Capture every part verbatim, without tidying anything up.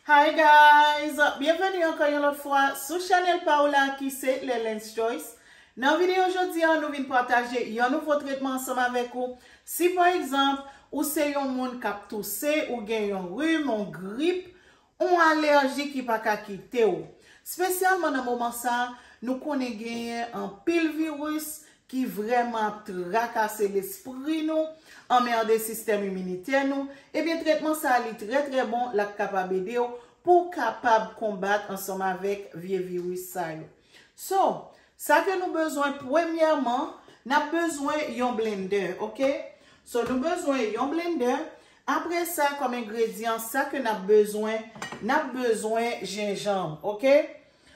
Hi guys! Byenveni ankò yon lòt fwa sou chanèl pa w la ki se Lelens Choice. Nan videyo jodi a, nou vin pataje yon nouvo tretman ansanm avèk ou. Si pa egzanp, ou se yon moun k ap touse, ou gen yon rim, yon grip, yon alèji ki pa ka kite w. Espesyalman nan moman sa, nou konnen genyen anpil viris ki vrèman ap trakase lespri nou, anmède sistèm iminitè nou, ebyen tretman sa a li trè trè bon, l ap kapab ede w pou w kapab konbat ansanm avèk vye viris sa yo. So, sa ke nou bezwen premyèman, n ap bezwen yon blendè, oke? So, nou bezwen yon blendè. Apre sa, kòm engredyan, sa ke n ap bezwen, n ap bezwen jenjanm, oke?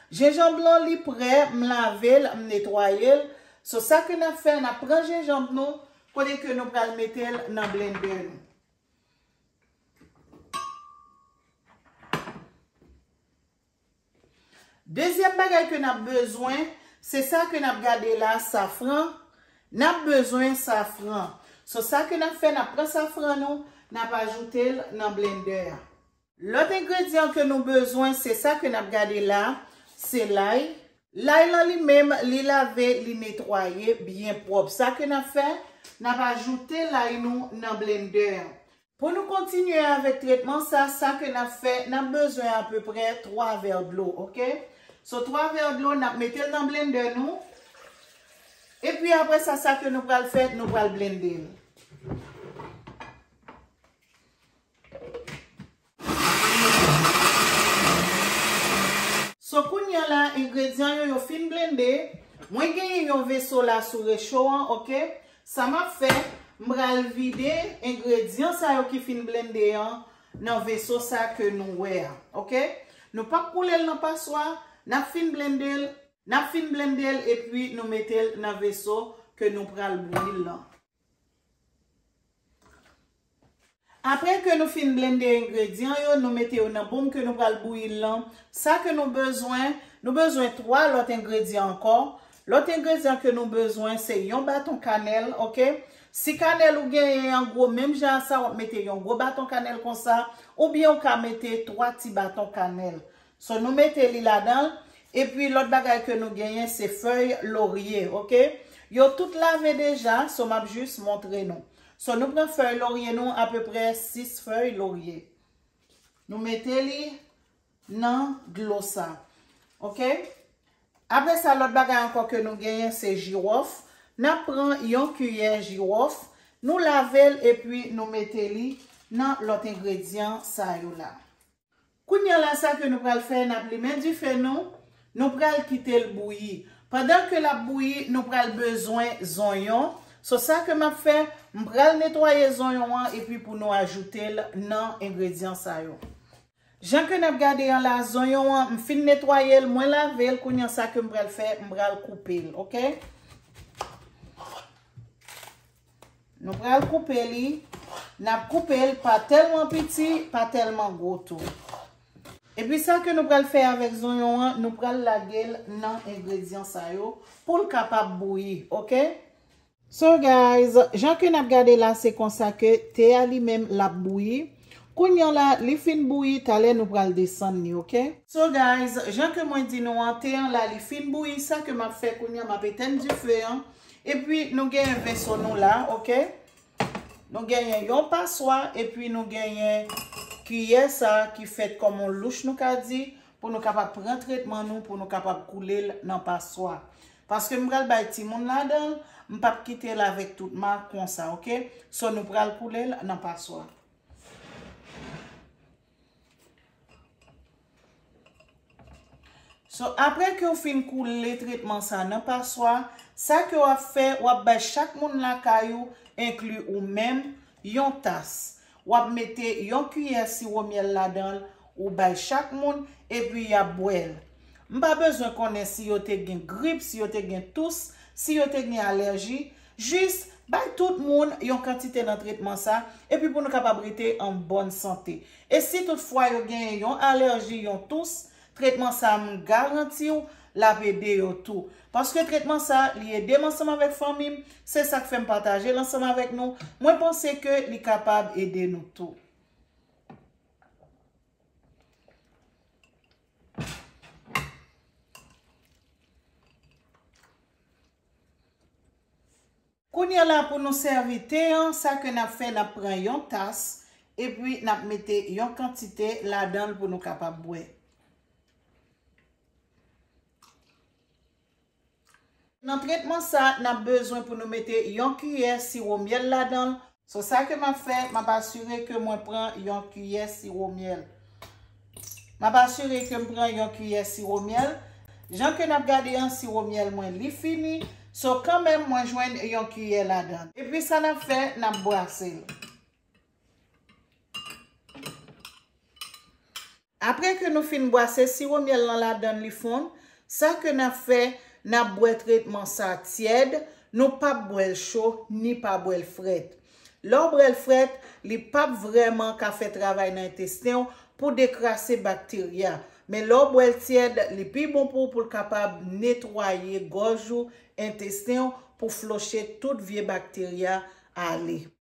Jenjanm lan li prè, m lave l, m netwaye l. So, sa ke n ap fè, n ap pran jenjanm nou, kote ke nou pral mete l nan blendè nou. Dezyèm bagay ke n ap bezwen, se sa ke n ap gade la, safran. N ap bezwen safran. So, sa ke n ap fè, n ap pran safran nou, n ap ajoute l nan blendè a. Lòt engredyan ke nou bezwen, se sa ke n ap gade la, se lay. Lay lan li menm, li lave, li netwaye byen pwòp. Sa ke n ap fè, n ap ajoute lay nou nan blendè a. Pou nou kontinye avèk tretman sa, sa ke n ap fè, n ap bezwen apeprè twa vè dlo, oke? So, twa vè dlo, n ap mete l nan blendè nou. Epi apre sa, sa ke nou pral fè, nou pral blende l. So, kounye a la, engredyan yo, yo fin blende. Mwen genyen yon veso la sou recho an, oke? Sa m ap fè, m pral vide engredyan sa yo ki fin blende an nan veso sa ke nou wè a, oke? Nou p ap koule l nan paswa, n ap fin blende l, n ap fin blende l, epi nou mete l nan veso ke nou pral bouyi l lan. Apre ke nou fin blende engredyan yo, nou mete yo nan boum ke nou pral bouyi l lan. Sa ke nou bezwen, nou bezwen twa lòt engredyan ankò. Lòt engredyan ke nou bezwen, se yon baton kanèl, oke? Si kanèl ou genyen an gwo, menm jan sa, w ap mete yon gwo baton kanèl konsa, oubyen ou ka mete twa ti baton kanèl. So, nou mete li ladan l. Epi, lòt bagay ke nou genyen, se fèy lorye, oke? Yo tout lave deja, so, m ap jis montre nou. So, nou pran fèy lorye nou, apeprè sis fèy lorye. Nou mete li nan dlo sa. Oke? Apre sa, lòt bagay ankò ke nou genyen, se jiwòf. N ap pran yon kiyè jiwòf, nou lave l, epi nou mete li nan lòt engredyan sa yo la. Kounye a la, sa ke nou pral fè, n ap limen dife nou, nou pral kite l bouyi. Pandan ke l ap bouyi, nou pral bezwen zonyon. So, sa ke m ap fè, m pral netwaye zonyon an, epi pou nou ajoute l nan engredyan sa yo. Jan ke n ap gade an la, zonyon an, m fin netwaye l, mwen lave l, kounye a sa ke m pral fè, m pral koupe l, oke? Nou pral koupe li. N ap koupe l pa tèlman piti, pa tèlman gwo tou. Epi sa ke nou pral fè avèk zonyon an, nou pral lage l nan engredyan sa yo pou l kapab bouyi, oke? So guys, jan ke n ap gade la, se konsa ke te a li menm l ap bouyi. Kounye a la, li fin bouyi, talè nou pral desann li, oke? So guys, jan ke mwen di nou an, te an la, li fin bouyi, sa ke m ap fè kounye a, m ap etèn dife an. Epi nou genyen veso nou la, oke? Nou genyen yon paswa, epi nou genyen kiyè sa ki fèt kòm yon louch, nou ka di, pou nou kapab pran tretman nou, pou nou kapab koule l nan paswa. Paske m pral bay timoun ladan l, m p ap kite l avèk tout ma konsa, oke? So, nou pral koule l nan paswa. So, apre ke w fin koule tretman sa nan paswa, sa ke w ap fè, w ap bay chak moun lakay ou, enkli ou menm, yon tas. W ap mete yon kiyè siwo myèl ladan l, ou bay chak moun, epi y ap bwè l. M pa bezwen konnen si yo te gen grip, si yo te gen tous, si yo te gen alèji, jis bay tout moun yon kantite nan tretman sa, epi pou nou kapab rete an bòn sante. E si toutfwa yo genyen yon alèji, yon tous, tretman sa a, m garanti w, l ap ede yo tou. Paske tretman sa a, li ede m ansanm avèk fanmi m, se sa k fè m pataje l ansanm avèk nou. Mwen panse ke li kapab ede nou tou. Kounye a la pou nou sèvi te an, sa ke n ap fè, n ap pran yon tas, epi n ap mete yon kantite ladan l pou nou kapab bwè. Nan tretman sa, n ap bezwen pou nou mete yon kiyè siwo myèl ladan l. So, sa ke m ap fè, m ap asire ke mwen pran yon kiyè siwo myèl. M ap asire ke m pran yon kiyè siwo myèl. Jan ke n ap gade an, siwo myèl mwen, li fini. So, kanmenm, mwen jwenn yon kiyè ladan l. Epi sa n ap fè, n ap bwase l. Apre ke nou fin bwase siwo myèl lan ladan li fonn, sa ke n ap fè, n ap bwè tretman sa tyèd, nou p ap bwè l cho, ni pa bwè l frèt. Lè w bwè l frèt, li p ap vrèman ka fè travay nan entesten w pou dekrase bakterya. Men lè w bwè l tyèd, li pi bon pou w pou l kapab netwaye gòj ou, entesten w, pou floche tout vye bakterya ale.